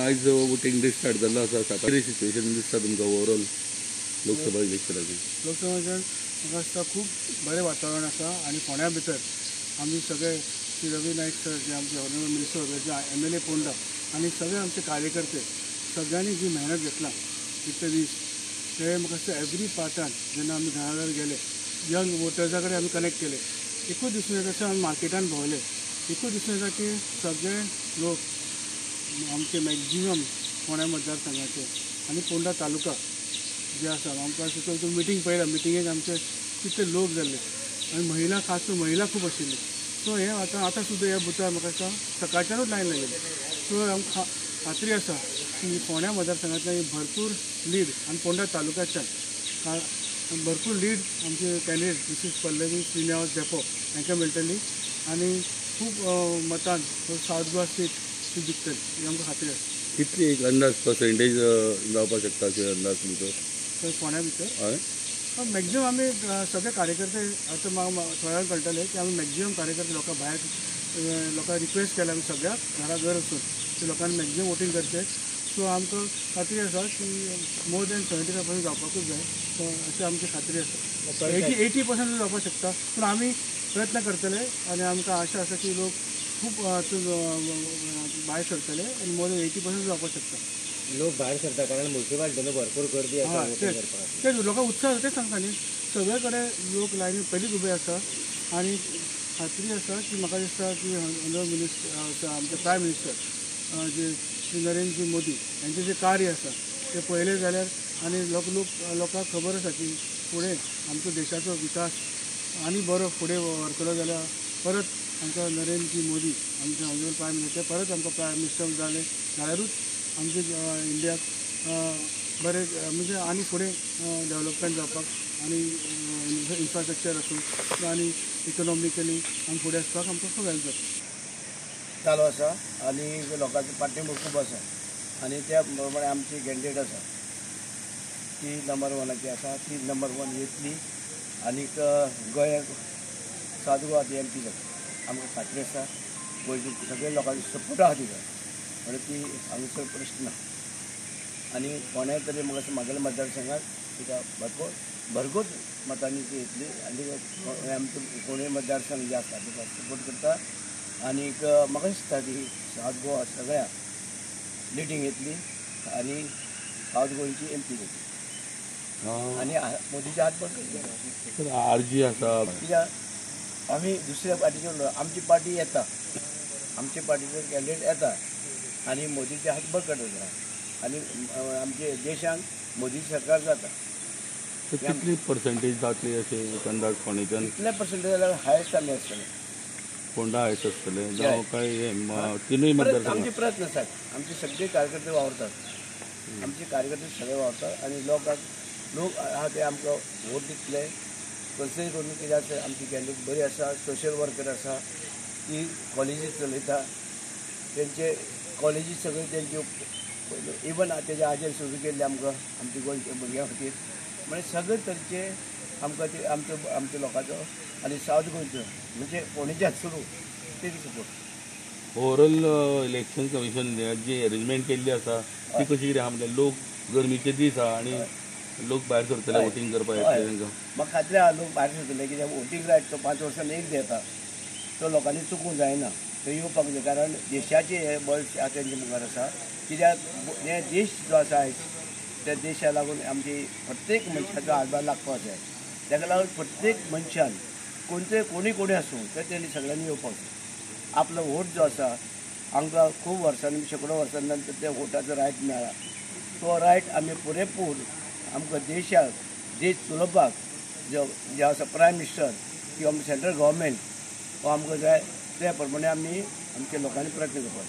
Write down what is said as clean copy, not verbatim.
आयज voting day start जाल्लो आसा, कितें सिच्युएशन दिसता तुमकां ओवरऑल लोकसभा इलेक्शनाचें? लोकसभा म्हाका दिसता खूब बरें वातावरण आसा आनी फोंड्या भितर आमी सगळे श्री रवी नायक सर जे आमचे ऑनरेबल मिनिस्टर जे MLA Ponda आनी सगळे आमचे कार्यकर्ते सगळ्यांनी जी मेहनत घेतला इतले दीस ते म्हाका दिसता एवरी पार्टान जेन्ना आमी घरा घर गेले यंग वोटर्सा कडेन आमी कनेक्ट केले, एकूच दिसून येता तशें आमी मार्केटान भोंवले, एकूच दिसून येता की सगळे लोक आमचे मॅक्झिमम फोंड्या मतदारसंघाचे आनी पोंडा तालुका जे आसा आमकां तुमी मिटींग पळयला, मिटिंगेक आमचे कितले लोक जाल्ले आनी महिला खास करून महिला खूब आशिल्ली. सो हें आतां आतां सुद्दां ह्या बुथार म्हाका दिसता सकाळच्यानूच लायन लागिल्ली. सो आमकां खात्री आसा की फोंड्या मतदारसंघांतल्यान भरपूर लीड आनी पोंडा तालुक्याच्यान भरपूर लीड आमचे कॅन्डिडेट मिसीस पल्लवी श्रीनिवास धेंपो हांकां मेळटली आनी खूब मतान सावथ गोवा सीट ती जिखतली ही आमकां खात्री आसा. कितली एक अंदाज पर्सेंटेज जावपाक शकता अशें अंदाज तुमचो थंय फोंड्या भितर? हय, मॅक्झिमम आमी सगळे कार्यकर्ते आतां म्हाका थोड्या वेळान कळटलें की आमी मॅक्झिमम कार्यकर्ते लोकां भायर लोकांक रिक्वेस्ट केल्या आमी सगळ्याक घरा घर वचून की लोकांनी मॅक्झिमम वोटींग करचें. सो आमकां खात्री आसा की मोर दॅन 75% जावपाकूच जाय, सो अशी आमची खात्री आसा. 80% जावपाक शकता, पूण आमी प्रयत्न करतले आनी आमकां आशा आसा की लोक खूब भायर सरतले आनी मोर दॅन 80% जावपाक शकता. लोक भायर सरता कारण मुन्सिपालिटीन भरपूर गर्दी आसा. तेच लोकांक उत्साह आसा, तेच सांगता न्ही, सगळे कडेन लोक लायनी पयलींच उबे आसा आनी खात्री आसा की म्हाका दिसता की ऑनरेबल मिनिस्टर आमचे प्रायम मिनिस्टर जे श्री नरेंद्र मोदी यांचें जें कार्य आसा तें पळयलें जाल्यार आनी लोकांक खबर आसा की फुडें आमचो देशाचो विकास आनी बरो फुडें व्हरतलो जाल्यार परत आमकां नरेंद्र मोदी आमचे ऑनरेबल प्रायम मिनिस्टर परत आमकां प्रायम मिनिस्टर जाले जाल्यारूच आमचे इंडियाक बरें म्हणजे आनी फुडें डेवलपमेंट जावपाक आनी इन्फ्रास्ट्रक्चर आसूं आनी इकॉनॉमिकली आमी फुडें वचपाक आमकां खूब हेल्प जाता. चालू आसा आनी लोकांचो पाठिंबो खूब आसा आनी त्या प्रमाणे आमची कॅन्डिडेट आसा ती नंबर 1 आसा, ती नंबर 1 येतली आनीक गोंयाक सावथ गोवा ती MP जाता आमकां खात्री आसा. गोंयच्या सगळ्या लोकांचो सपोर्ट आसा तिका, म्हणून ती हांगासर प्रश्न ना. आनी फोंड्या तरी म्हाका म्हागेल्या मतदारसंघात तिका भरपूर भरघोस मतांनी ती येतली आनी आमचो कोणूय मतदारसंघ जे आसा तिका सपोर्ट करता आनीक म्हाका दिसता ती सावथ गोवा सगळ्या लिडींग येतली आनी सावथ गोंयची MP जातली आनी मोदीचे हात बळकट. आरजी आसा कित्याक आमी दुसऱ्या पार्टीचे आमची पार्टी येता, आमच्या पार्टीचो कॅन्डिडेट येता आनी मोदीचे हात बळकट जाता आनी आमच्या देशांत मोदी सरकार जाता. कितली पर्सेंटेज जातली अशें अंदाज फोंडेच्यान? कितले पर्सेंटेज जाल्यार हायस्ट आमी आसतले, फोंडा हायस्ट आसतले जावं काय तिनूय मतदारसंघ? आमचे प्रयत्न आसात, आमचे सगळे कार्यकर्ते वावरतात, आमचे कार्यकर्ते सगळे वावरतात आनी लोकांक लोक आहा ते आमकां वोट दितले कसलेय करून. कित्याक आमची कॅन्डिडेट बरी आसा, सोशल वर्कर आसा, ती कॉलेजीस चलयता, तेंचे कॉलेजीस सगळे तेंच्यो इवन तेज्या आजेर सुरू केल्ले आमकां आमच्या गोंयच्या भुरग्यां खातीर, म्हणजे सगळे तरेचे आमकां ते आमचो आमच्या लोकांचो आनी सावथ गोंयचो म्हणजे फोंडेच्यान सुरू तेजी सपोर्ट. ओवरऑल इलेक्शन कमिशन जी अरेंजमेंट केल्ली आसा ती कशी कितें आहा? म्हणल्यार लोक गरमीचे दीस आहा आनी लोक भायर सरतले वोटींग करपाक येतले तांकां, म्हाका खात्री आहा लोक भायर सरतले कित्याक वोटींग रायट तो 5 वर्सांनी एकदां येता, तो लोकांनी चुकूंक जायना, तो येवपाक जाय कारण देशाचें हें बळ तेंच्या मुखार आसा. कित्याक हे देश जो आसा आयज त्या देशा लागून आमची प्रत्येक मनशाचो हातभार लागपाक जाय, ताका लागून प्रत्येक मनशान कोणते कोणी कोणी आसूं तर तेणी सगळ्यांनी येवपाक जाय. आपलो वोट जो आसा आमकां खूब वर्सांनी शेंकडो वर्सां नंतर त्या वोटाचो रायट मेळ्ळा, तो रायट आमी पुरेपूर आमकां देशाक देश चलोवपाक जो जे आसा प्रायम मिनिस्टर किंवा आमचें सेंट्रल गव्हर्मेंट हो आमकां जाय त्या प्रमाणे आमी आमच्या लोकांनी प्रयत्न करपाक.